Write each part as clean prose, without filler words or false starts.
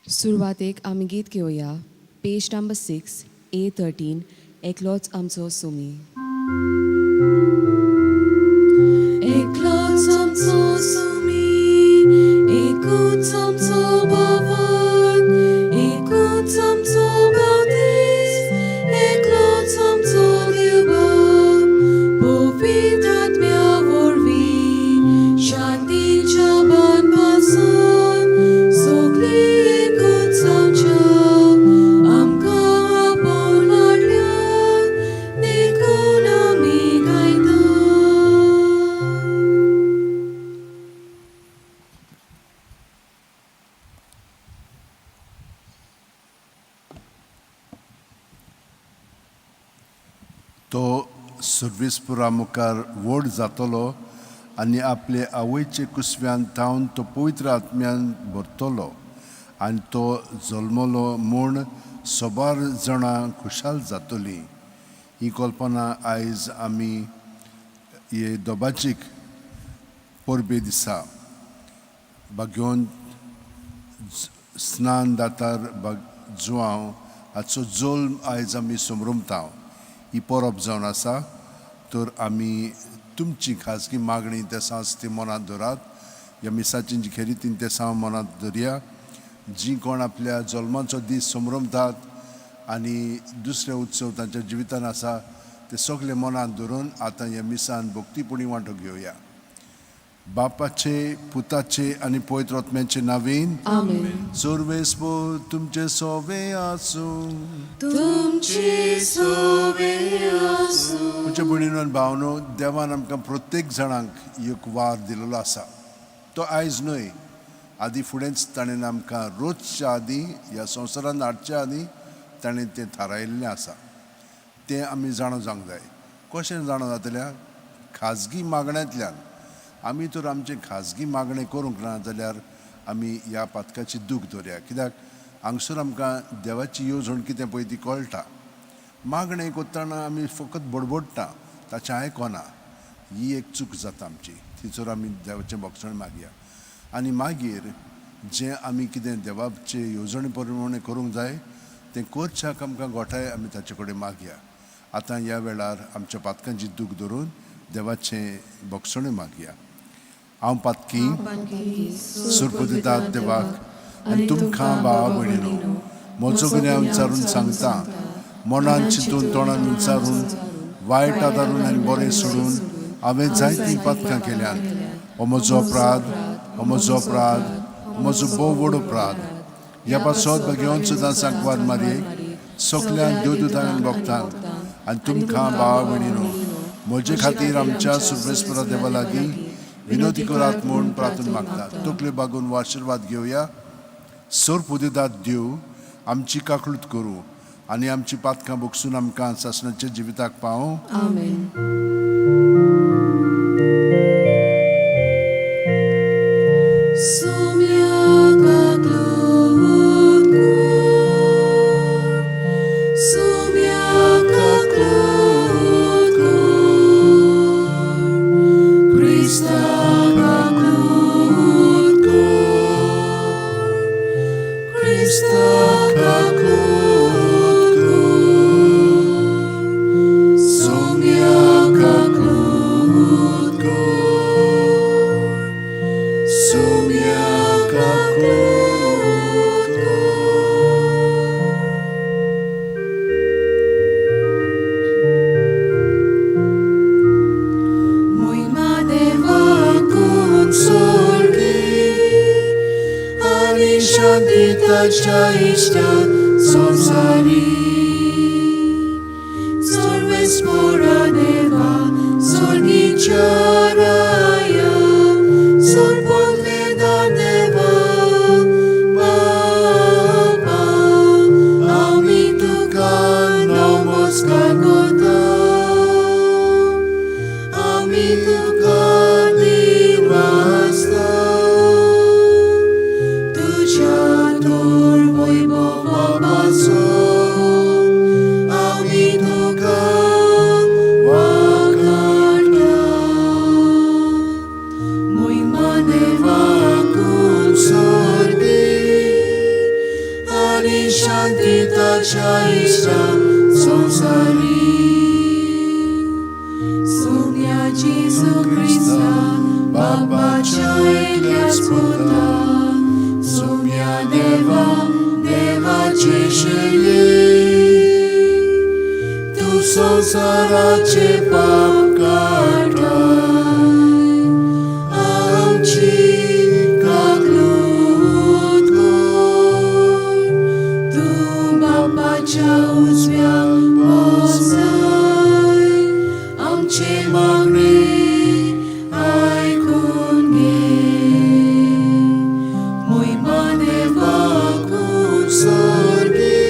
सुरवातेक आमी गीत घेवया पेज नंबर 6 A13 एकलोच आमचो सुमी. एकलोच आमचो सुमी, एकूच आमचो भवन, एकूच आमचो बावतीस, एकलोच आमचो देवबाप, पवित्र आत्म्या वरवीं शांतीच्या बांदपासून सगळीं एकूच जावच्या आमकां आपोवन हाडल्या देखून आमी गायता. तो सर्वेस्पुरा मुखार व्हड जातलो आनी आपले आवयचे कुसव्यान थावन तो पवित्र आत्म्यान भरतलो आनी तो जल्मलो म्हूण सोबार जाणां खुशाल जातलीं. ही कल्पना आयज आमी हे दोबाजीक परबे दिसा बागेवन स्नान दातार बाग जुवांव हाचो जल्म आयज आमी समरमता. ही परब जावन आसा. तर आमी तुमची खाजगी मागणी तेसांच ती मनांत धरात. ह्या मिसाची जी खेरीत तेसांव मनांत धरया. जी कोण आपल्या जल्माचो दीस समरमतात आनी दुसरे उत्सव तांच्या जिवितान आसा ते सगळे मनांत धरून आतां ह्या मिसान भक्तीपुणी वांटो घेवया. बापाचे, पुताचे आनी पवित्र आत्म्याचे नावेन. आमेन. सर्वेस्पर तुमचे सोवे आसूं. तुमचे सोवे आसूं. तुमच्या भयणीनो आनी भावनो, देवान आमकां प्रत्येक जाणांक एक वार दिलेलो आसा. तो आयज न्हय, आदी फुडेंच ताणें आमकां रोजच्या आदीं, ह्या संवसारांत हाडच्या आदीं ताणें तें थारायिल्लें आसा. तें आमी जाणा जावंक जाय. कशें जाणा जातल्या? खाजगी मागण्यांतल्यान. आमी तर आमचें खाजगी मागणें करूंक ना जाल्यार आमी ह्या पातकाची दूख दवरया, कित्याक हांगसर आमकां देवाची येवजण कितें पळय ती कळटा. मागणें करतना आमी फकत बडबडटा, ताचें आयकना. ही एक चूक जाता आमची. थंयसर आमी देवाचें भोगसण मागया आनी मागीर जें आमी कितें देवाचे येवजणे प्रमाणे करूंक जाय तें करच्याक आमकां गोठाय आमी ताचे कडेन मागया. आतां ह्या वेळार आमच्या पातकांची दूख धरून देवाचें भोगसणें मागया. हांव पातकी सुरपुदितात देवाक आनी तुमकां भावा भयणीनो म्हजो गुन्यांव विचारून सांगता. मनान चिंतून, तोंडान विचारून, वायट आदारून आनी बरें सोडून हांवें जायतीं पातकां केल्यांत. हो म्हजो अपराध, हो म्हजो अपराध, हो म्हजो भोव व्हड अपराध. ह्या पासत भगेवन सुद्दां सांकवार मारयेक, सगल्यांक देवदूतांक, भक्तांक आनी तुमकां भावा भयणीनो म्हजे खातीर आमच्या सुर्वेस्परा देवा लागीं विनोदी करात म्हूण प्रार्थना मागता. तकल्यो बागून हो आशिर्वाद घेवया. सोर पुदिदात देव आमची काकळूत करूं आनी आमची पातकां भोगसून आमकां सासणाच्या जिविताक पावूं. आमेन. Sumya kaklutkur, sumya kaklutkur, Krista kaklutkur, Krista kaklutkur, sumya kaklutkur, sumya kaklutkur. Moima देवाकून सोर्गी आनी शांती ताच्या इश्टा संवसारी. सर्वेस्परा देवा, सोर्गीच्या राया, सोरपोतलेदा देवा बापा, आमी तुका नमस्कार करता, आमी तुका दिवासता. तुज्या थोर वैभवा पासून ताच्या इश्टान संवसारी. सोम्या जेजू क्रिस्ता बापाच्या एकल्याच पुता, सोम्या देवा देवाचे शेळये, तूं संवसाराचे पाप काडटाय, आमची काकलूत कर. तूं बापाच्या उजव्या बसाय, आमचे मागणे आयकून घे. मोहिमा देवाकून स्वर्गी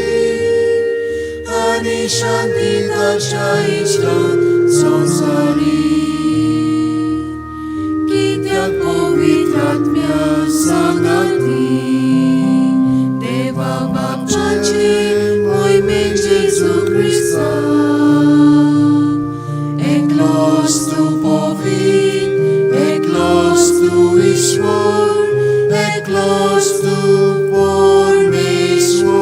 आनी शांती ताच्या इश्टान संवसारी. कित्याक पवित्र आत्म्या सांगाती देवा बापाचे मोहिमेन जेजू क्रिस्ता, एकलोच तूं पवित्र, एकलोच तूं ईश्वर, एकलोच तूं परमेश्वर,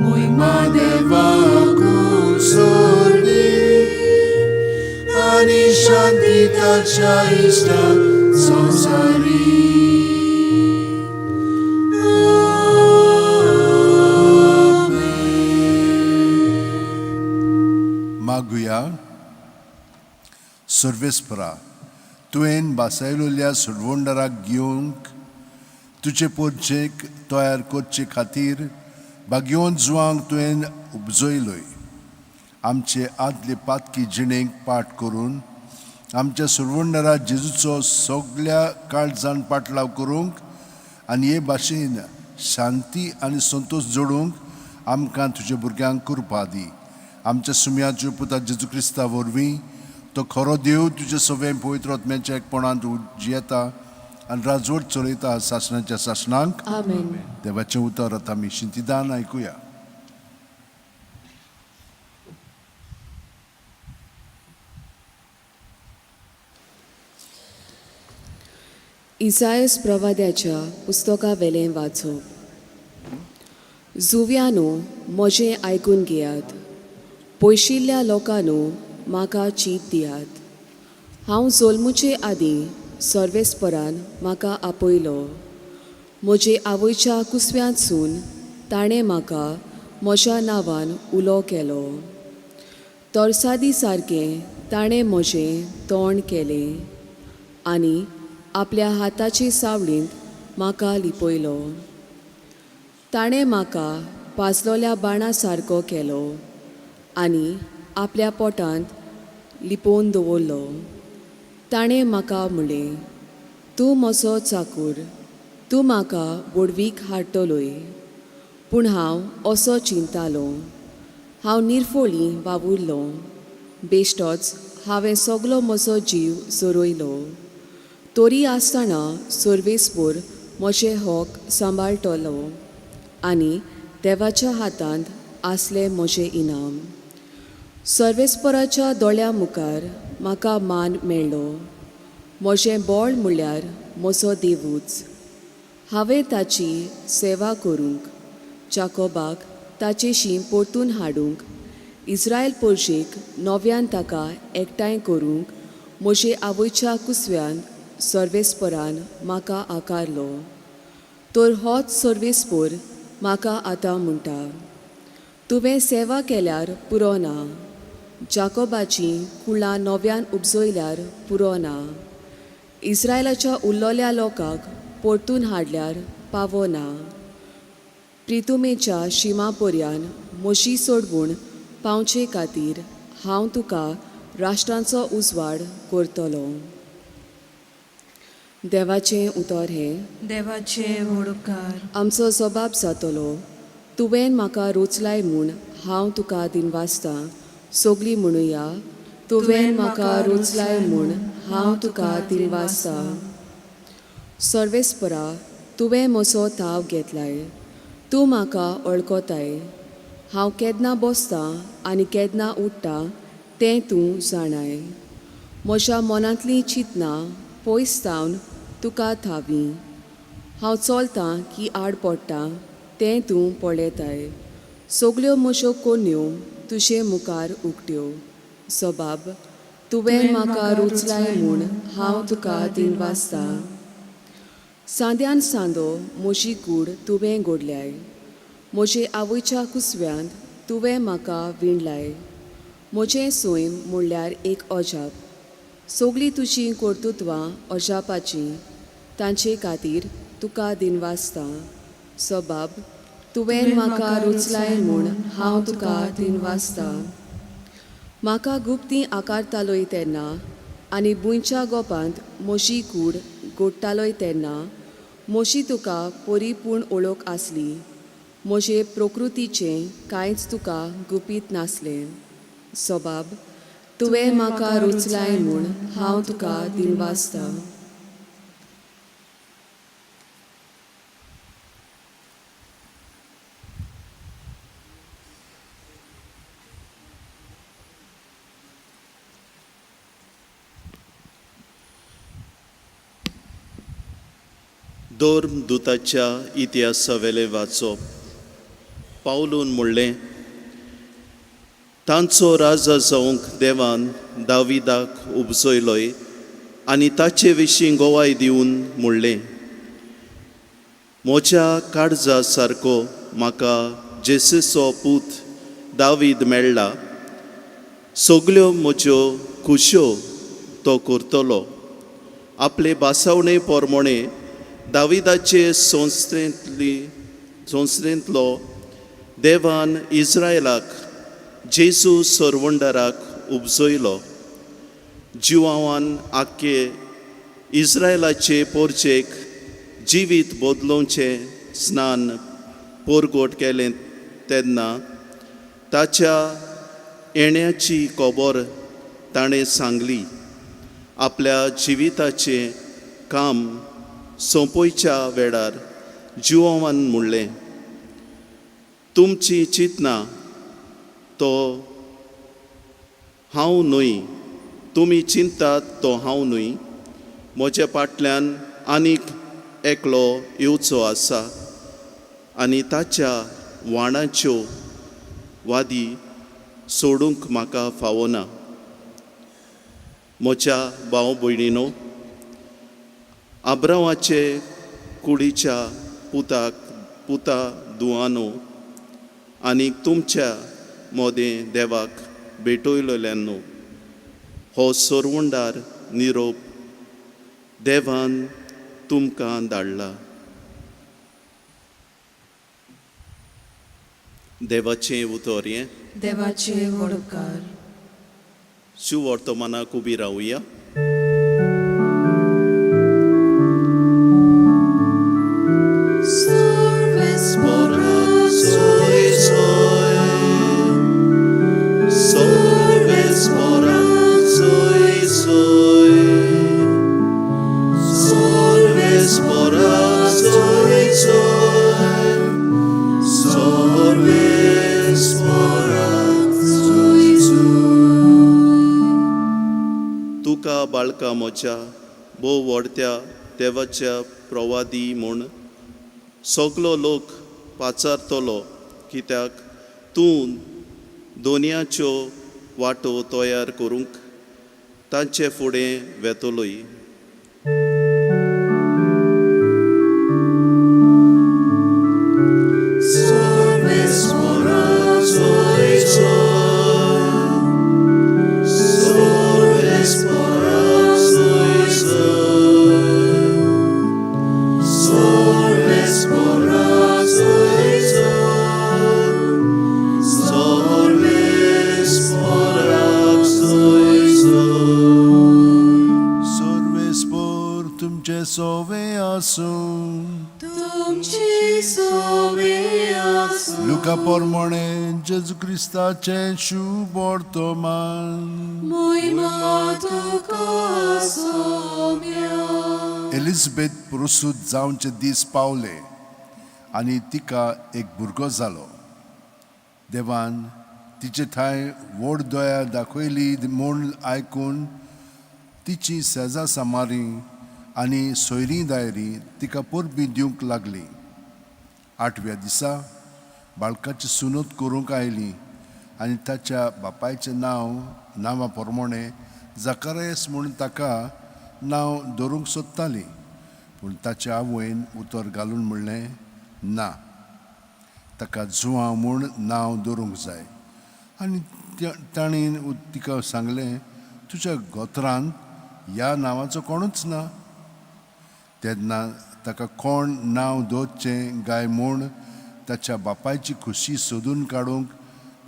मोहिमा देवाकून स्वर्गी आनी शांती ताच्या इश्टान संवसारी. आमेन. मागुया. सर्वेस्परा, तुवें बासायलोल्या सोडवणदाराक घेवंक तुजे पोरचेक तयार करचे खातीर भाग्यवंत जुवांक तुवें उपजयलोय. आमचे आदले पातकी जिणेक पाठ करून आमच्या सोडवणदारा जेजूचो सगल्या काळजान पाटलाव करूंक आनी हे भाशेन शांती आनी संतोश जोडूंक आमकां तुज्या भुरग्यांक कृपा दी. आमच्या सुम्याच्यो पुता जेजू क्रिस्ता वरवीं, तो खरो देव, तुजे सगळें पवित्र आत्म्याच्या एकपणांत जियेता आनी राजवट चलयता सासणाच्या सासणांक. आमेन. देवाचें उतर आतां आमी शिंतिदान आयकुया. इसायस प्रवाद्याच्या पुस्तका वेलें वाचप. जुव्यानो, म्हजें आयकून घेयात. पयशिल्ल्या लोकांनो, म्हाका चीत दियात. हांव जल्मुचे आदीं सर्वेस्परान म्हाका आपयलो. म्हजे आवयच्या कुसव्यांतसून ताणें म्हाका म्हज्या नांवान उलो केलो. तरसादी सारकें ताणें म्हजें तोंड केलें आनी आपल्या हाताचे सावळींत म्हाका लिपयलो. ताणें म्हाका पाजलोल्या बाणा सारको केलो आनी आपल्या पोटांत लिपोवन दवरलो. ताणें म्हाका म्हणलें, तूं म्हजो चाकूर, तूं म्हाका व्हडवीक हाडटलोय. पूण हांव असो चिंतालो, हांव निर्फोळी वावुरलो, बेश्टोच हांवें सगलो म्हजो जीव झरयलो. तरी आसतना सर्वेस्पोर म्हजें हक सांबाळटलो आनी देवाच्या हातांत आसलें म्हजें इनाम. सर्वेस्पराच्या दोळ्या मुखार म्हाका मान मेळ्ळो. म्हजें बळ म्हणल्यार म्हजो देवूच. हांवें ताची सेवा करूंक, जाकोबाक ताचेशी परतून हाडूंक, इस्रायल पोरशेक नव्यान ताका एकठांय करूंक म्हजे आवयच्या कुसव्यांत सर्वेस्परान म्हाका आकारलो. तर होच सर्वेस्पोर म्हाका आतां म्हणटा, तुवें सेवा केल्यार पुरो ना, जाकोबाचीं कुळां नव्यान उपजयल्यार पुरो ना, इस्रायलाच्या उरलोल्या लोकांक परतून हाडल्यार पावो ना. प्रितुमेच्या शिमा पर्यान म्हजी सोडवूण पावचे खातीर हांव तुका राष्ट्रांचो उजवाड करतलो. देवाचें उतर हें. देवाचे व्हड उपकार. आमचो जबाब जातलो, तुवें म्हाका रोचलाय म्हूण हांव तुका दिनवासतां. सगलीं म्हणुया, तुवें म्हाका रोचलाय म्हूण हांव तुका दिनवासतां. सर्वेस्परा, तुवें म्हजो थाव घेतलाय. तूं म्हाका वळखताय. हांव केन्ना बसतां आनी केन्ना उठ्ठा तें तूं जाणाय. म्हज्या मनांतलीं चिंतनां पयस सावन तुका थावीं. हांव चलतां की आड पडटा तें तूं पळेताय. सगल्यो म्हज्यो कोन्यो तुजे मुखार उकट्यो. सबाब, तुवें म्हाका रुचलाय म्हूण हांव तुका दिनवासतां. सांद्यान सांदो म्हजी कूड तुवें घडल्याय. म्हजे आवयच्या कुसव्यांत तुवें म्हाका विणलाय. म्हजें सैम म्हणल्यार एक अजाप. सगळीं तुजीं कर्तुत्वां अजापाचीं. तांचे खातीर तुका दिनवासतां. सबाब, तुवें म्हाका रुचलाय म्हूण हांव तुका दिनवासतां. म्हाका गुप्ती आकारतालोय तेन्ना आनी भुंयच्या गोपांत म्हजी कूड घडटालोय तेन्ना म्हजी तुका परिपूर्ण वळख आसली. म्हजे प्रकृतीचें कांयच तुका गुपीत नासलें. सबाब, तुवें म्हाका रुचलाय म्हूण हांव तुका दिनवासतां. धर्मदुताच्या इतिहासावेलें वाचप. पावलून म्हणलें, तांचो राजा जावंक देवान दाविदाक उपजयलोय आनी ताचे विशीं गवाय दिवन म्हणलें, म्हज्या काळजा सारको म्हाका जेसेचो पूत दावीद मेळ्ळा, सगल्यो म्हज्यो खुश्यो तो करतलो. आपले भासावणे पोरमोणे दाविदाचे संस्थेंतलो देवान इस्रायलाक जेजू सरवंडराक उपजयलो. जिवान आख्खे इस्रायलाचे पोरचेक जिवीत बदलोवचें स्नान पोरगोट केलें तेन्ना ताच्या येण्याची खबर ताणें सांगली. आपल्या जिविताचें काम सोंपोवच्या वेळार जिवान म्हणलें, तुमची चिंतना तो हांव न्हय, तुमी चिंतात तो हांव न्हय. म्हज्या फाटल्यान आनीक एकलो येवचो आसा आनी ताच्या वाणाच्यो वादी सोडूंक म्हाका फावना. म्हज्या भाव भयणीनो, आब्रांवाचे कुडीच्या पुताक पुता दुआनो आनी तुमच्या मोदें देवाक भेटयलेल्यानो, हो सरवंडार निरोप देवान तुमकां धाडला. देवाचें उतर हें. देवाचे व्हड उपकार. सुवर्तमानाक उबी रावया. तुका बाळका म्हज्या भोव व्हडत्या देवाच्या प्रवादी म्हूण सगलो लोक पाचारतलो, कित्याक तूं दोनयाच्यो वाटो तयार करूंक तांचे फुडें वेतलोय. सर्वेस्पोर तुमचे सोवे आसूं. तुमची सोवे आसूं. लुका पोरमोणे जेजू क्रिस्ताचें शुभ वर्तमान. मोहिमा तुका सोम्या. एलिझाबेथ प्रसूत जावचे दीस पावले आनी तिका एक भुरगो जालो. देवान तिचे ठांय व्हड दया दाखयली म्हूण आयकून तिची सेजा सामारी आनी सोयरीं दायरी तिका परबीं दिवंक लागली. आठव्या दिसा बाळकाची सुनत करूंक आयली आनी ताच्या बापायचें नांव नांवा प्रमाणें जकारायस म्हूण ताका नांव दवरूंक सोदताली. पूण ताच्या आवयन उतर घालून म्हणलें, ना, ताका जुवांव म्हूण नांव दवरूंक जाय. आनी ताणें तिका सांगलें, तुज्या गोत्रांत ह्या नांवाचो कोणूच ना. तेन्ना ताका कोण नांव दवरचें काय म्हूण ताच्या बापायची खुशी सोदून काडूंक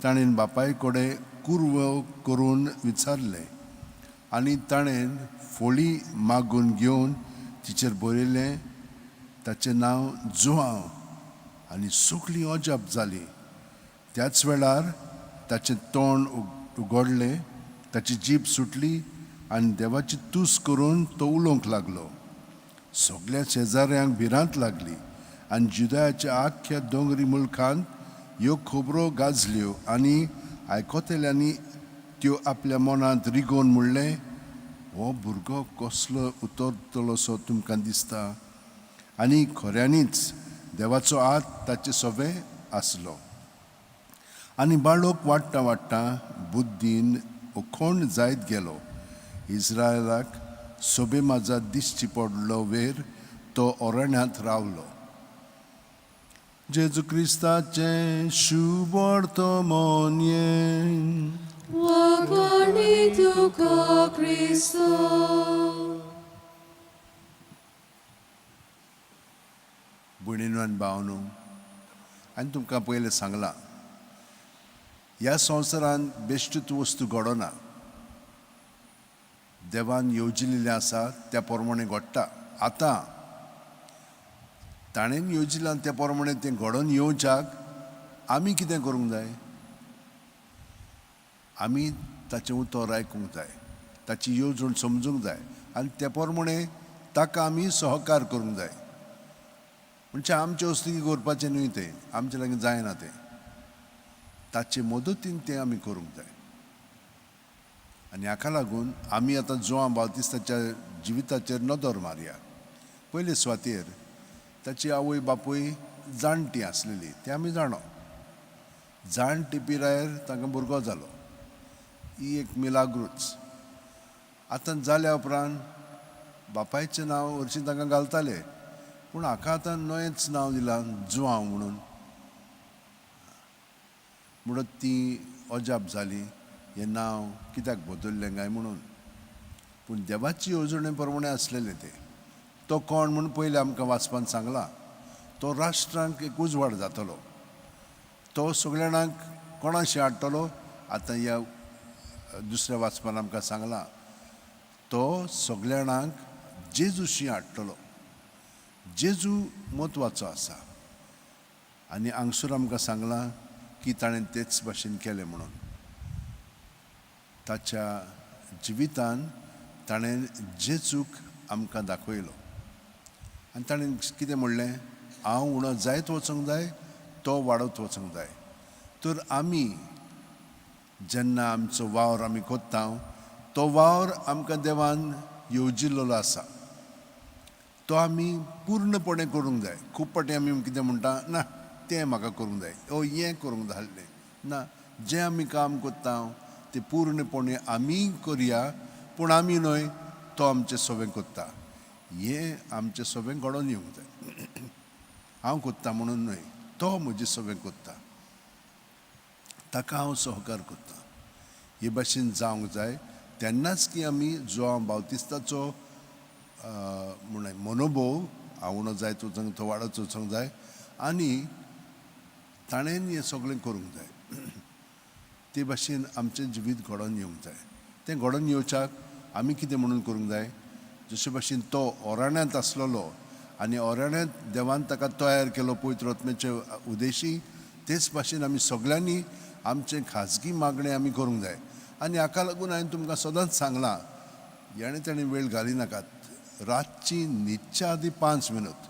ताणें बापाय कडेन कुरवो करून विचारलें. आनी ताणें फोळी मागून घेवन तिचेर बरयलें, ताचें नांव जुवांव. आनी सगळीं अजाप जालीं. त्याच वेळार ताचें तोंड उगडलें, ताची जीब सुटली आनी देवाची तूस करून तो उलोवंक लागलो. सगळ्या शेजाऱ्यांक भिरांत लागली आनी जुदयाच्या आख्ख्या दोंगरी मुलखांत ह्यो खबरो गाजल्यो आनी आयकतल्यांनी त्यो आपल्या मनांत रिगोवन म्हणलें, हो भुरगो कसलो उतरतलोसो तुमकां दिसता. आनी खऱ्यांनीच देवाचो हात ताचे सोबे आसलो. आनी बाळक वाडटा वाडटा बुद्दीन उखोण जायत गेलो. इस्रायलाक सोबे माजा दिसची पडलो वेर तो अरण्यांत रावलो. जेजू क्रिस्ताचें शुभवर्तमान. वाखाणी तुका क्रिस्ता. भयणीनो आनी भावनो, आनी तुमकां पयलें सांगलां, ह्या संवसारांत बेश्टीत वस्तू घडना. देवान येवजिल्लें आसा त्या प्रमाणें घडटा. आतां ताणें येवजिलां त्या प्रमाणें तें घडोवन येवच्याक आमी कितें करूंक जाय? आमी ताचें उतर आयकूंक जाय, ताची येवजण समजूंक जाय आनी त्या प्रमाणें ताका आमी सहकार करूंक जाय. म्हणजे आमचे वस्तू करपाचें न्हय, तें आमचे लागीं जायना, तें ताचे मदतीन तें आमी करूंक जाय. आनी हाका लागून आमी आतां जुवांव बाप्तिस्ताच्या जिविताचेर नदर मारया. पयले सुवातेर ताची आवय बापूय जाणटी आसलेली तें आमी जाणो. जाणटी पिरायेर तांकां भुरगो जालो, ही एक मिलाग्रूच. आतां जाल्या उपरांत बापायचें नांव हरशीं तांकां घालताले, पूण हाका आतां नवेंच नांव दिलां जुवांव म्हणून. म्हणून ती अजाप जाली, हें नांव कित्याक बदल्लें काय म्हणून. पूण देवाची येवजणे प्रमाणें आसलेलें तें. तो कोण म्हूण पयलें आमकां वाचपान सांगलां, तो राष्ट्रांक एक उजवाड जातलो, तो सगल्या जाणांक कोणाशी हाडटलो. आतां ह्या दुसऱ्या वाचपान आमकां सांगलां, तो सगल्या जाणांक जेजूशी हाडटलो. जेजू म्हत्वाचो आसा आनी हांगसर आमकां सांगलां की ताणें तेच भाशेन केलें म्हणून. ताच्या जिवितान ताणें जेजूक आमकां दाखयलो आनी ताणें कितें म्हणलें, हांव उणो जायत वचूंक जाय, तो वाडत वचूंक जाय. तर आमी जेन्ना आमचो वावर आमी कोत्ता, तो वावर आमकां देवान येवजिल्लो आसा, तो आमी पूर्णपणे करूंक जाय. खूब फावटी आमी कितें म्हणटा, ना तें म्हाका करूंक जाय, ओ हें करूंक जाय आसलें ना. जें आमी काम कोत्ता तें पूर्णपणे आमी करया, पूण आमी न्हय, तो आमचें सगळें कोत्ता. हें आमचें सगळें घडोवन येवंक जाय. हांव कोत्ता म्हणून न्हय, तो म्हजें सगळें कोत्ता, ताका हांव सहकार कोत्ता. हे भाशेन जावंक जाय. तेन्नाच की आमी जुवांव बाप्तिस्ताचो म्हण मनोभोव हांव जायत वचूंक, तो वाडत वचूंक जाय आनी ताणें हें सगळें करूंक जाय. ते भाशेन आमचें जिवीत घडोवन येवंक जाय. तें घडोवन येवच्याक आमी कितें म्हणून करूंक जाय, जशे भाशेन तो ओराण्यांत आसलेलो आनी ओराण्यांत देवान ताका तयार केलो पवित्र आत्म्याचे उदेशी, तेच भाशेन आमी सगळ्यांनी आमचें खाजगी मागणें आमी करूंक जाय. आनी हाका लागून हांवें तुमकां सदांच सांगलां, हेणें तेणें वेळ घालिनाकात. रातची न्हिदच्या आदी 5 मिनट,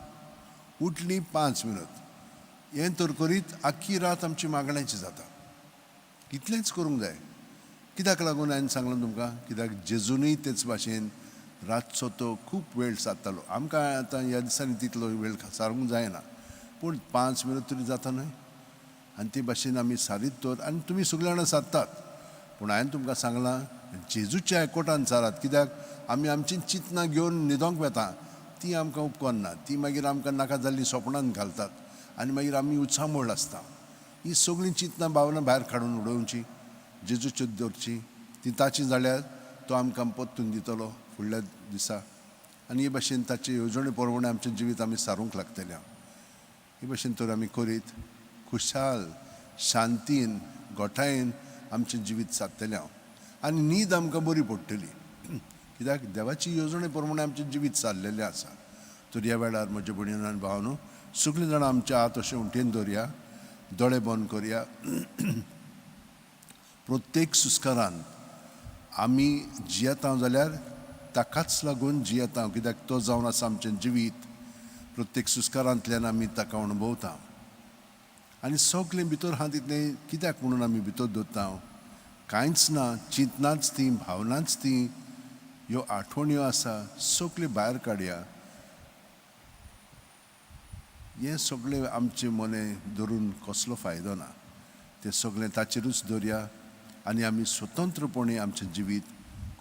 उठली 5 मिनट, हें तर करीत आख्खी रात आमची मागण्याची जाता. इतलेंच करूंक जाय. कित्याक लागून हांवें सांगलां तुमकां, कित्याक जेजूनय तेच भाशेन रातचो तो खूब वेळ सारतालो. आमकां आतां ह्या दिसांनी तितलो वेळ सारूंक जायना, पूण 5 मिनट तरी जाता न्हय. आनी ते भाशेन आमी सारीत तर आनी तुमी सगळीं जाणां सादतात, पूण हांवें तुमकां सांगलां जेजूच्या एकवटान सारात. कित्याक आमी आमची चिंतनां घेवन न्हिदोंक वेता, ती आमकां उपकारना, ती मागीर आमकां नाका जाल्लीं सपनान घालतात आनी मागीर आमी उचांबळ आसता. ही सगळीं चिंतनां भावनां भायर काडून उडोवची, जेजूच्यो दवरची, ती ताची जाल्यार तो आमकां परतून दितलो फुडल्या दिसा. आनी हे भाशेन ताचे येवजणे प्रमाणे आमचें जिवीत आमी सारूंक लागतलें. हे भाशेन तर आमी करीत खुशाल शांतीन गोठायेन आमचें जिवीत सादतलें हांव आनी न्हीद आमकां बरी पडटली, कित्याक देवाची येवजणे प्रमाणे आमचें जिवीत सारलेलें आसा. तर ह्या वेळार म्हज्या भयणीन आनी भावानू सगळीं जाणां आमच्या हात अशें उंटेन दवरया, दोळे बंद करया. प्रत्येक सुस्कारान आमी जियेता जाल्यार ताकाच लागून जियेता, कित्याक तो जावन आसा आमचें जिवीत. प्रत्येक सुस्कारांतल्यान आमी ताका अणभवता आनी सगळें भितर आहा तितलें कित्याक म्हणून आमी भितर दवरता? कांयच ना, चिंतनाच ती, भावनाच ती, ह्यो आठवण्यो आसा सगळ्यो भायर काडया. हें सगळें आमचें मने धरून कसलो फायदो ना, तें सगळें ताचेरूच दवरया आनी आमी स्वतंत्रपणे आमचें जिवीत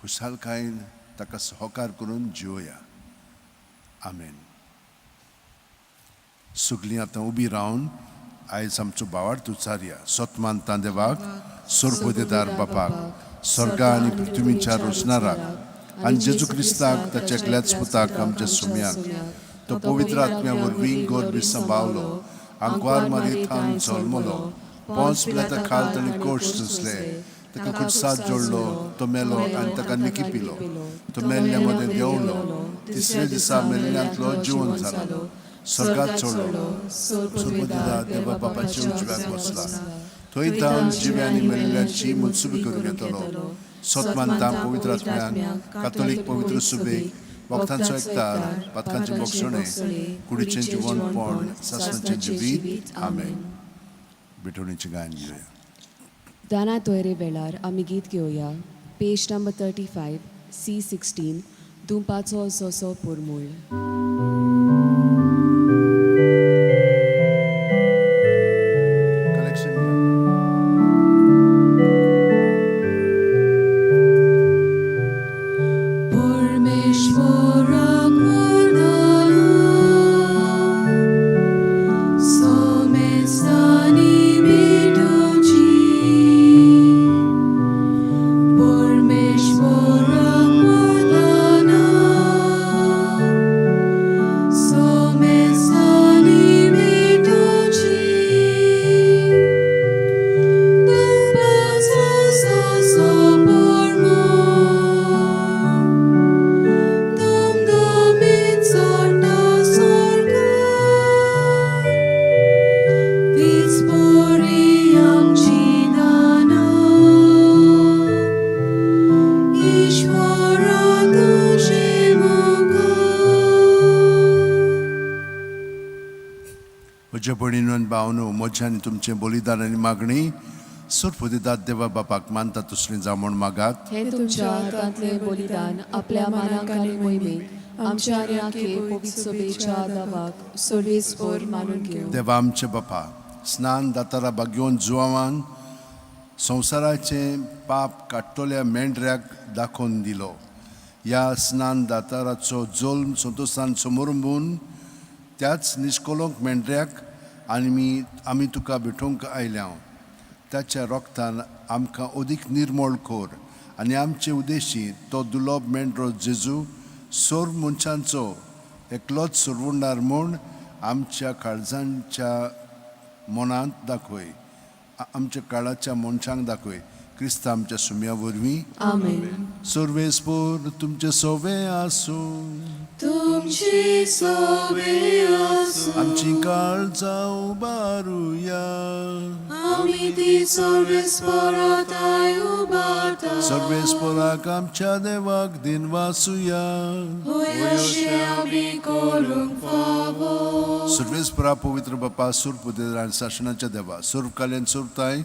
खुशालकायेन ताका सहकार करून जिवया. आमेन. सगळीं आतां उबी रावन आयज आमचो भावार्थ उच्चारया. सत मानता देवाक, सोरपदेदार बापाक, स्वर्गा आनी पृथ्वीच्या रोसणाराक, आनी जेजू क्रिस्ताक ताच्या एकल्याच पुताक आमच्या सुम्याक, तो पवित्र आत्म्या वरवीं गर्भी सांबावलो, आंकवार मारी थावन जल्मलो, पोंस पिलाता खाल ताणें कोश सोंसले, ताका खुर्साद जोडलो, तो मेलो आनी ताका निकी पिलो, तो मेल्ल्या मदें देंवलो, तिसऱ्या दिसा मेल्ल्यांतलो जिवन जालो, स्वर्गात चडलो, सोरपदिदा देवा बापाच्या उजव्याक बसला, थंय थावन जिव्या आनी मेल्ल्यांची मनसुबी करून येतलो. सत मानता पवित्र आत्म्याक, कातोलीक पवित्र सुबेक, वखदांचो एकतार, पातकांचें भोगसणें, कुडीचें जिवनपण, सासणाचें जिवीत. आमेन. भेटवणीचें गायन घेवया. दाना तोयरे वेळार आमी गीत घेवया. पेज नंबर 35, C 16, दुंपाचो सोसो पुरमूळ. कलेक्शन. परमेश्वराक वंदना, सोमेस्तांनी भेटोवची. परमेश्वराक वंदना, सोमेस्तांनी भेटोवची. दुपाचो सोसो परमळ, दुमदुमीत चडटा स्वर्गार, तीच बरी आमची दानां, ईश्वरा तुजे मुखार. म्हज्या भयणीनो आनी भावनो, म्हजें आनी तुमचें बलिदान आनी मागणी सोरपदिदात देवा बापाक मानता तसलीं जावं म्हूण मागात. हे तुमच्या हातांतलें बलिदान आपल्या मानाक आनी मोहिमेक आमच्या आनी आखे पवित्र सभेच्या दावाक सर्वेस्पर मानून घेवं. देवा आमचे बापा, स्नान दातारा भाग्योवन जुवान संवसाराचें पाप काडटल्या मेंढऱ्याक दाखोवन दिलो. ह्या स्नान दाताराचो जल्म संतोशान समरंबून त्याच निश्कलंक मेंढऱ्याक आनी आमी तुका भेटोवंक आयल्या. ताच्या रोगतान आमकां अदीक निर्मळ कर आनी आमचे उद्देशी तो दुर्लभ मेंढरो जेजू सर्व मनशांचो एकलोच सरवुंडार म्हूण आमच्या काळजांच्या मनांत दाखय, आमच्या काळाच्या मनशांक दाखय. क्रिस्त आमच्या सुम्या वरवीं. आमेन. सर्वेस्पर तुमचे सोवे आसूं. तुमची सोबे आसूं. आमची काळजां उबारुया. आमी ती सर्वेस्पराताय उबारता. सर्वेस्पराक आमच्या देवाक दिनवासुया. होय, अशें आमी करूंक फावो. सर्वेस्परा, पवित्र बापा, सुरपुदेर आनी सासणाच्या देवा, सर्वकाल्यान सुरताय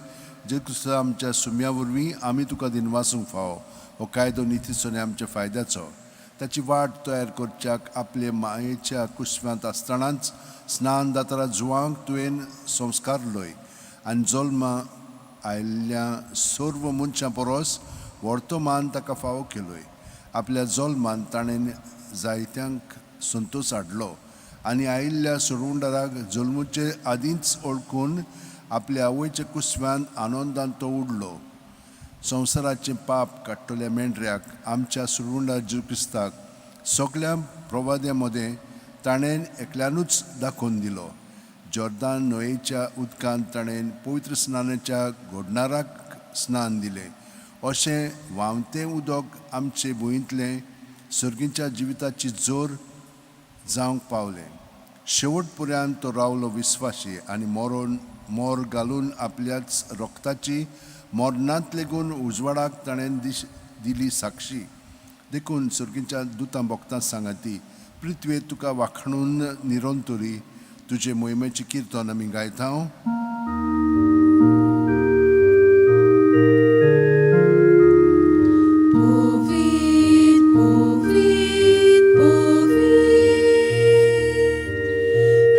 जे क्रिस्ता आमच्या सुम्या वरवीं आमी तुका दिनवासूंक फावो. हो कायदो नितीचो आनी आमच्या फायद्याचो. ताची वाट तयार करच्याक आपले मायेच्या कुसव्यांत आसतनाच स्नान दातारा जुवांक तुवें संस्कारलोय आनी जल्मा आयिल्ल्या सर्व मनशां परस वर्तमान ताका फावो केलोय. आपल्या जल्मान ताणें जायत्यांक संतोश हाडलो आनी आयिल्ल्या सोडवणदाराक जल्मुचे आदींच ओळखून आपल्या आवयच्या कुसव्यान आनंदान तो उडलो. संवसाराचें पाप काडटल्या मेंढऱ्याक आमच्या सुरवुंडा जेजू क्रिस्ताक सगल्या प्रवाद्या मदें ताणें एकल्यानूच दाखोवन दिलो. जॉर्दान न्हंयेच्या उदकांत ताणें पवित्र स्नानाच्या घोडणाराक स्नान दिलें. अशें व्हांवतें उदक आमचे भुंयतलें सर्गीच्या जिविताची जोर जावंक पावलें. शेवट पर्यंत तो रावलो विस्वाशी आनी मरण मोर घालून आपल्याच रोगताची मरणांत लेगून उजवाडाक ताणें दिली साक्षी. देखून सर्गीच्या दुतां भोगतां सांगाती पृथ्वे तुका वाखणून निरंतरी तुजे मोहिमेचें किर्तन आमी गायता. Povit, povit, povit,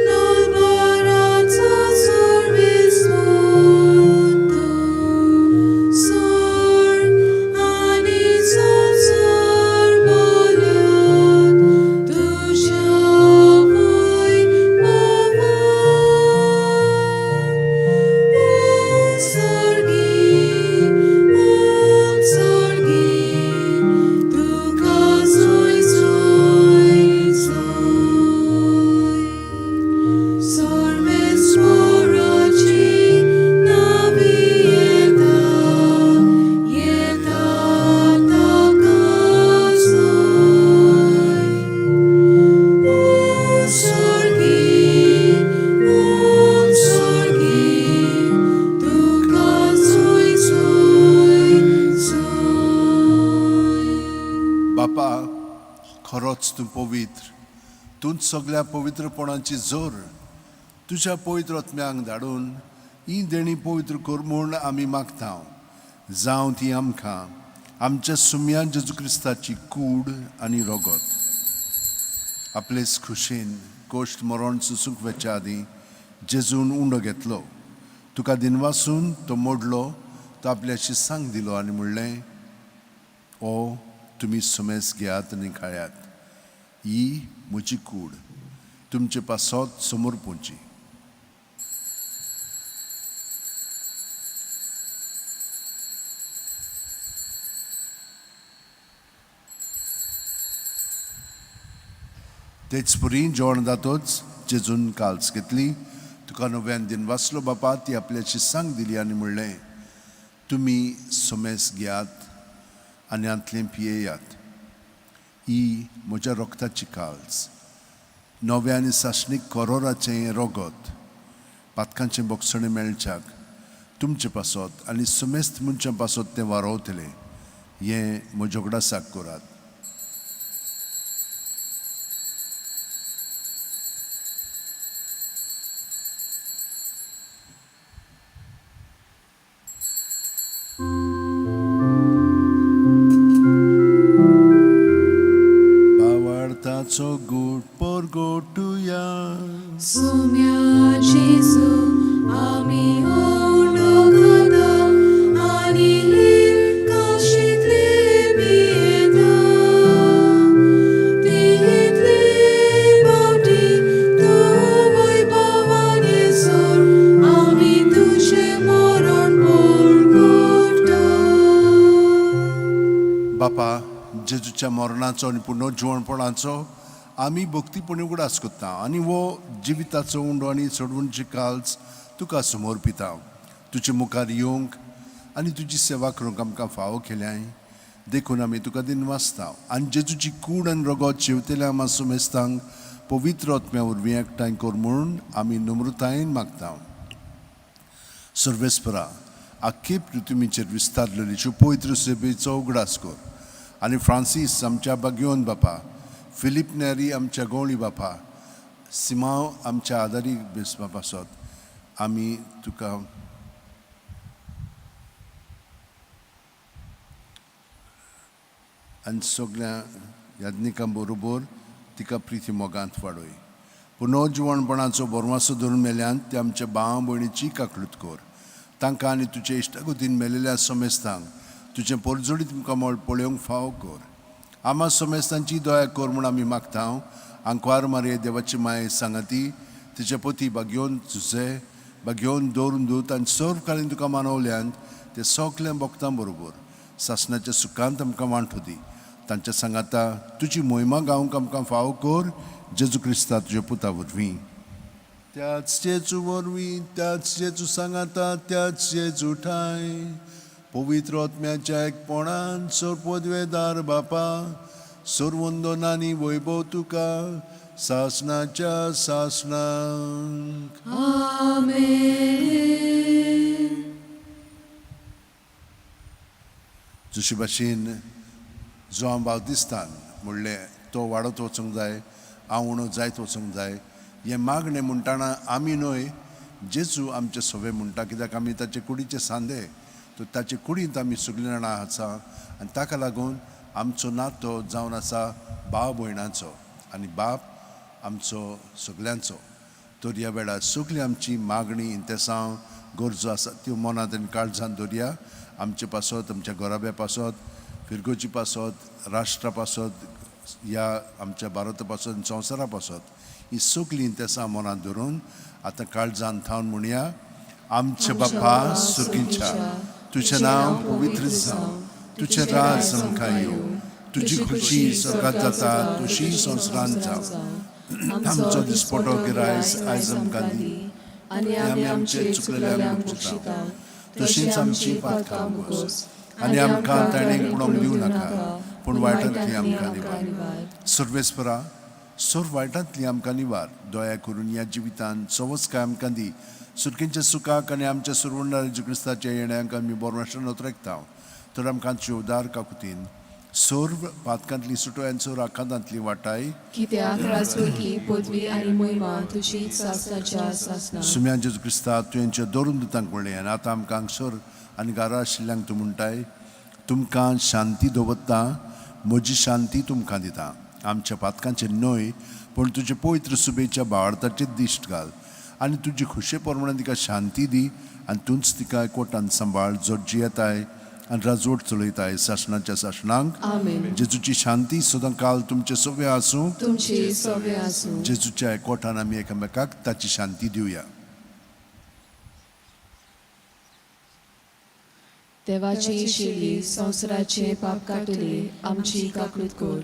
Nalbarazzo service mutu, Sor ani sor bolat, Tuja voi Un sorgi, tuca soi, soi, soi. Sorves moraci navieta, ieta taca soi. Un sorgi, tuca soi, soi, soi. बापा, खरोच तूं पवित्र, तूंच सगल्या पवित्रपणाची जोर. तुज्या पवित्र आत्म्यांक धाडून ही देणी पवित्र कर म्हूण आमी मागता. जावं ती आमकां आमच्या सुम्या जेजू क्रिस्ताची कूड आनी रगत. आपलेच खुशेन कोश्ट मरण सुसूंक वेच्या आदीं जेजून उंडो घेतलो, तुका दिनवासून तो मोडलो, तो आपल्याशी सांग दिलो आनी म्हणलें, ओ तुमी सुमेस घेयात आनी खायात, ही म्हजी कूड तुमचे पासत समोर पोवची. तेच पुरी जेवण जातोच जेजून काल्स घेतली, तुका नव्यान दिन वाचलो बापा, ती आपल्याची सांग दिली आनी म्हणलें, तुमी सुमेस घेयात आनी हांतलें पियेयात, ही म्हज्या रोगताची काल्स, नव्या आनी सासणीक करोराचें हें रोगत, पातकांचें बोगसणें मेळच्याक तुमचे पासत आनी सुमेस्त मनशां पासत तें वारोवतलें, हें म्हज्या उगडासाक करात. भावार्थाचो गूट परगटुया. Sumya Jesu, आमी उंडो खाता आनी ही काशींतली पियेता. तितली फावटी तूं वैभवान येसर आमी तुजें मरण परगट्टा. बापा, जेजूच्या मरणाचो आनी पुनर्जिवणपणाचो आमी भक्तीपणी उगडास करता आनी हो जिविताचो उंडो आनी सोडवणची काल्स तुका समर्पिता. तुजे मुखार येवंक आनी तुजी सेवा करूंक आमकां फावो केल्याय देखून आमी तुका दिनवासता आनी जेजूची कूड आनी रगत शेवतेल्या आमा सुमेस्तांक पवित्र आत्म्या वरवीं एकठांय कर म्हूण आमी नम्रतायेन मागता. सर्वेस्परा, आख्खे पृथ्वीचेर विस्तारलेली पवित्र सेवेचो उगडास कर आनी फ्रांसीस आमच्या बागयोन बापा, फिलीप नेरी आमच्या गवळी बापा, सिमांव आमच्या आदारी बेसपा पासत आमी तुका आनी सगल्या याज्ञिकां बरोबर तिका प्रिती मोगांत वाडय. पुनर्जिवणपणाचो भरमासो धरून मेल्यान ते आमच्या भाव भयणीची काकळूत कर. तांकां आनी तुजे इश्टागतीन मेलेल्या समेस्तांक तुजें परजळीत मुखामळ पळोवंक फावो कर. आमा समेस्तांची दया कर म्हूण आमी मागता. आंकवार मारये देवाची माये सांगाती तिचे पती बागयोवन तुजे बागयोवन दवरून दूत आनी सर्वकालीन तुका मानवल्यान ते सगल्या भक्तां बरोबर सासणाच्या सुखांत आमकां वांटो दी. तांच्या सांगाता तुजी मोहिमा गावंक आमकां फावो कर. जेजू क्रिस्ता तुज्या पुता वरवीं. त्याच जेजू वरवीं, त्याच जेजू सांगाता, त्याच जेजू ठांय पवित्र आत्म्याच्या एकपणान सर्वपदवेदार बापा, सर्वंदनानी वैभव तुका सासणाच्या सासणाक. आमेन. जशी भाशेन जो हांव बावतिस्तान म्हणलें तो वाडत वचूंक जाय, हांव उणो जायत वचूंक जाय, हें मागणें म्हणटाना आमी न्हय, जेजू आमचे सवे म्हणटा, कित्याक आमी ताचे कुडीचे सांदे. तर ताचे कुडींत आमी सगळीं जाणां आसा आनी ताका लागून आमचो नातो जावन आसा भाव भयणाचो आनी बाप आमचो सगल्यांचो. तर ह्या वेळार सगळीं आमची मागणी, इंतेसांव, गरजो आसा त्यो मनांत आनी काळजांत दवरया. आमचे पासत, आमच्या घराब्या पासत, फिरगोजी पासत, राष्ट्रा पासत, ह्या आमच्या भारता पासत आनी संवसारा पासत ही सगळीं इंतेसां मनांत धरून आतां काळजान थावन म्हणया. आमच्या बापा सुर्गीच्या, तुजें नांव पवित्र जावं, तुजें राज आमकां येवं, तुजी खुशी स्वर्गात जाता तशी संवसारांत जावं. आमचो दिसपटो गिरायस आयज आमकां दी आनी आमी आमचे चुकलेल्यांक बक्षिता तशींच आमची पातकां उगोस आनी आमकां ताणें पडोवंक दिवं नाका, पूण वायटांतली आमकां निवार. सर्वेस्परा, सर्व वायटांतली आमकां निवार. दया करून ह्या जिवितान सवस्काय आमकां दी. सुरकेंच्या सुखाक आनी आमच्या सुरवंडार जेजू क्रिस्ताच्या येण्याक आमी बोरमाशान नोतरेकता. तर आमकां तुजे उदार काकुतीन सर्व पातकांतली सुटो आनी सर्व आखातांतली वाटाय. कित्याक राजवटी, पदवी आनी महिमा तुजी सासणाच्या सासणाक. सुम्या जेजू क्रिस्ता, तुवेंच्या दरून दुतांक म्हणलें आनी आतां आमकां हांगसर आनी घरा आशिल्ल्यांक तूं म्हणटाय, तुमकां शांती दवरता, म्हजी शांती तुमकां दिता. आमच्या पातकांचेर न्हय, पूण तुजे पवित्र सुबेच्या भावार्थाचेर दिश्ट घाल आनी तुजी खुशे प्रमाणे तिका शांती दी आनी तूंच तिका एकवटान सांबाळ, जो जियेताय आनी राजवट चलयताय सासणाच्या सासणांक. आमेन. जेजूची शांती सदां काल तुमचे सगळे आसूं. तुमची सगळे आसूं. जेजूच्या एकवटान आमी एकामेकाक ताची शांती दिवया. देवाची शेली संवसाराचे पाप काडटली, आमची काकूत कर.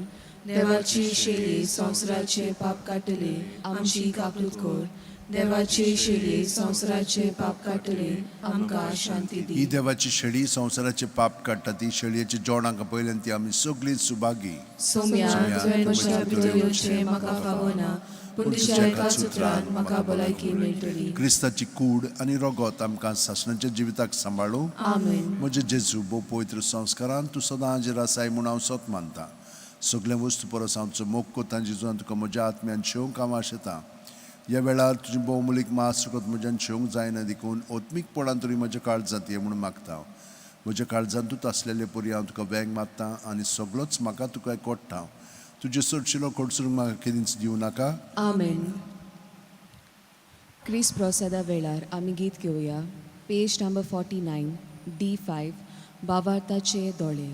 देवाची शेली संवसाराचे पाप काडटली, आमची काकूत कर. देवाची शेली संवसाराचे पाप काडटली, आमकां शांती ही दी. देवाची शेळी संवसाराचे पाप काडटा. ती शेळयेचे जेवणाक पयल्यान ती आमी सगळीं सुभागी. सोम्या, तुवें म्हज्या भितर येवचें म्हाका फावना, पूण तुज्या एकाच उतरान म्हाका भलायकी मेळटली. क्रिस्ताची कूड आनी रगत आमकां सासणाच्या जिविताक सांबाळूं. आमेन. म्हजे जेजू, भोव पवित्र संस्कारान तूं सदां हाजीर आसाय म्हूण हांव सत मानता. सगळें वस्तू परस हांव तुजो मोग कोत्ता जेजू, तुका म्हज्या आत्म्यान शेवंक हांव आशेतां. ह्या वेळार तुजी भोवमुलीक मास रगत म्हज्यान शेवंक जायना देखून ओत्मीकपणान तरी म्हज्या काळजांत ये म्हूण मागता. म्हज्या काळजांतूच आसलेले परी हांव तुका वेंग मारता आनी सगळोच म्हाका तुका कोट्टा. तुजे चडशिलो कोडसूंक म्हाका केदींच दिवं नाका. आमेन. क्रिस प्रसादा वेळार आमी गीत घेवया. पेज नंबर 49, D5, बावार्थाचे दोळे.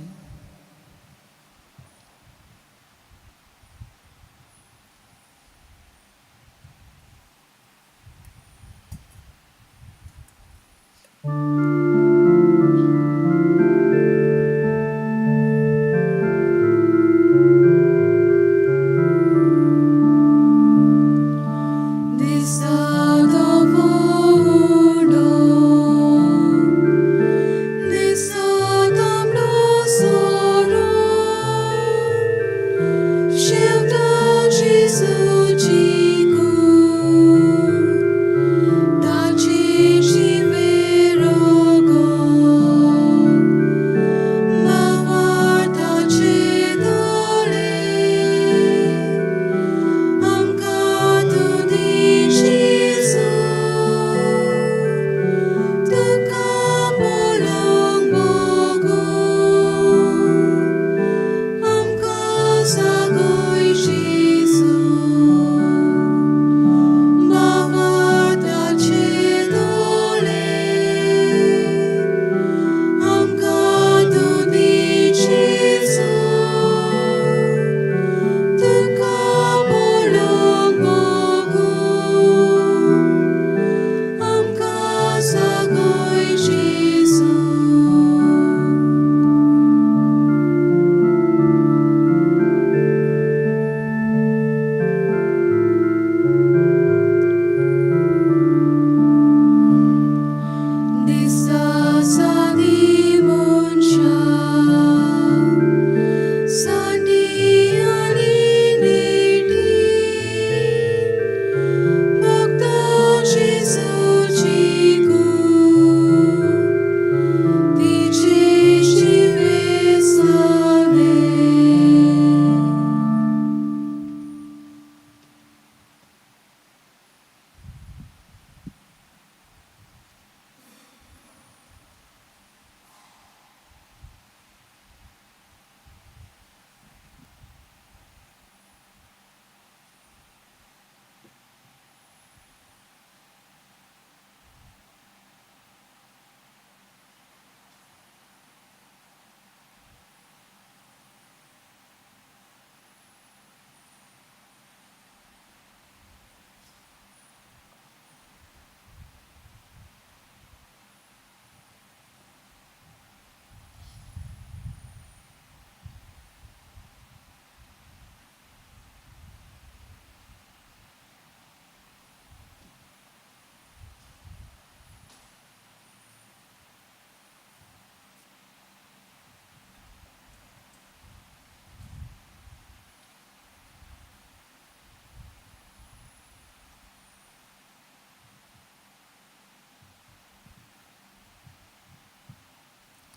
दिसता तो व्हडलो, दिसता तांबडो.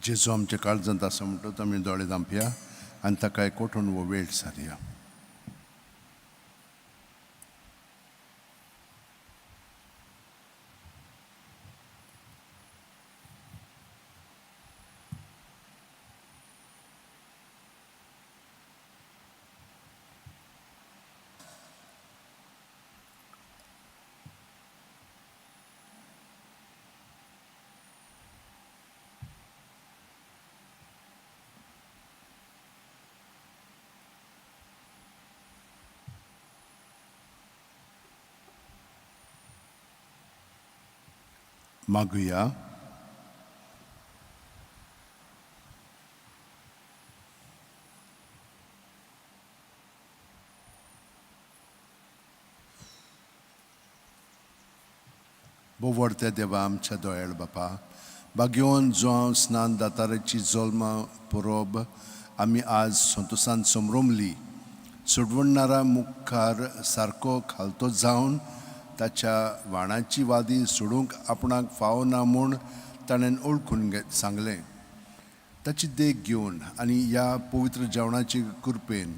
जेजू आमच्या काळजांत आसा म्हणटच आमी दोळे धांपया आनी ताका एकवटून हो वेळ सारया. मागुया. बोवडत्या देवा आमच्या दोयाळ बापा, बागेवन जो हांव स्नान दाताराची जल्मा परब आमी आज संतोसान समरोमली, सोडवणारा मुखार सारको खालतो जावन ताच्या वाणाची वादी सोडूंक आपणाक फावो ना म्हूण ताणें ओळखून सांगलें. ताची देख घेवन आनी ह्या पवित्र जेवणाचे कृपेन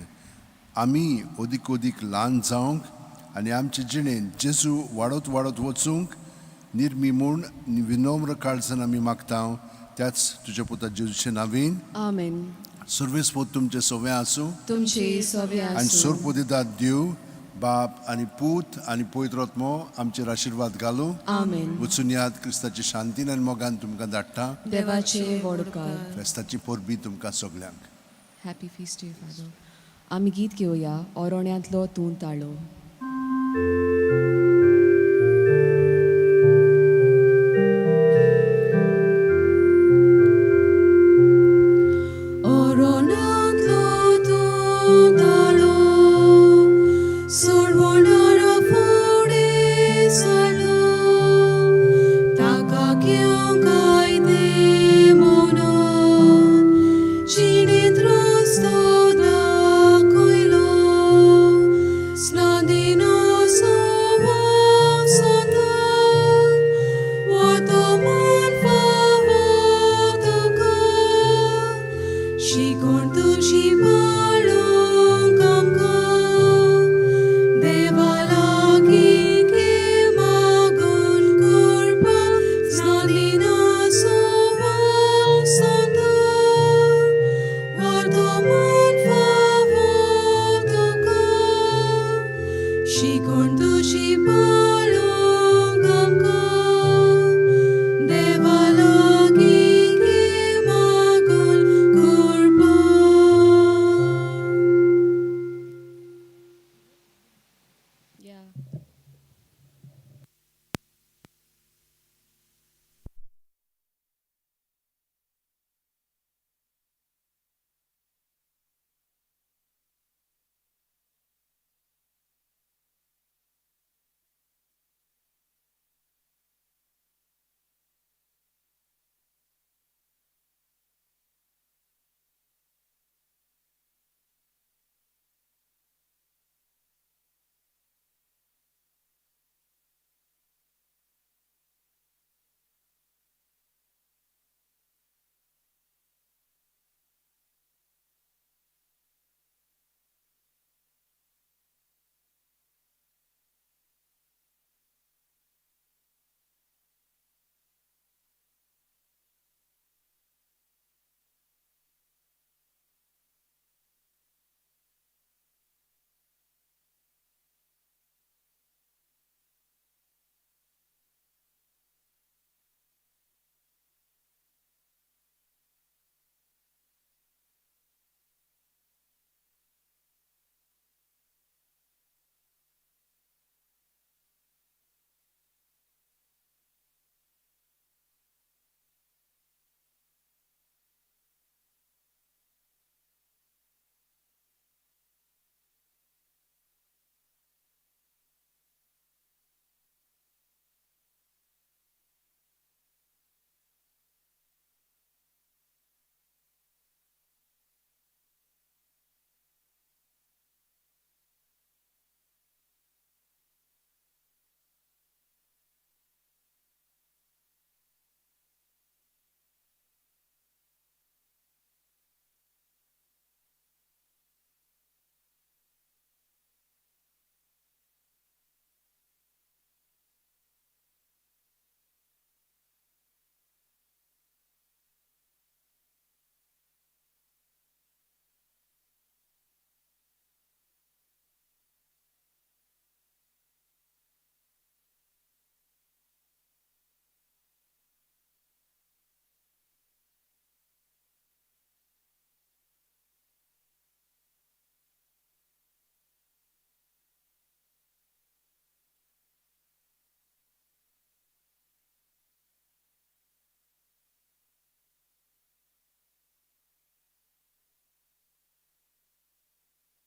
आमी अदीक अदीक ल्हान जावंक आनी आमचे जिणेंत जेजू वाडत वाडत वचूंक निर्मी म्हूण विनम्र काळजान आमी मागता त्याच तुज्या पुता जेजूचे नावीन. आमेन. सर्वेस्पोत तुमचें सवें आसूं, तुमचे सवे आनी आसूं. सोरपोदिदाद देव बाप आनी पूत आनी पवित्र आत्मो आमचेर आशिर्वाद घालूं. आमेन. वचून याद क्रिस्ताची शांतीन आनी मोगान तुमकां धाडटा. देवाचे व्हडकार. फेस्ताची परबी तुमकां सगल्यांक. Happy feast day father. आमी गीत घेवया ओरोण्यांतलो तूं ताळो.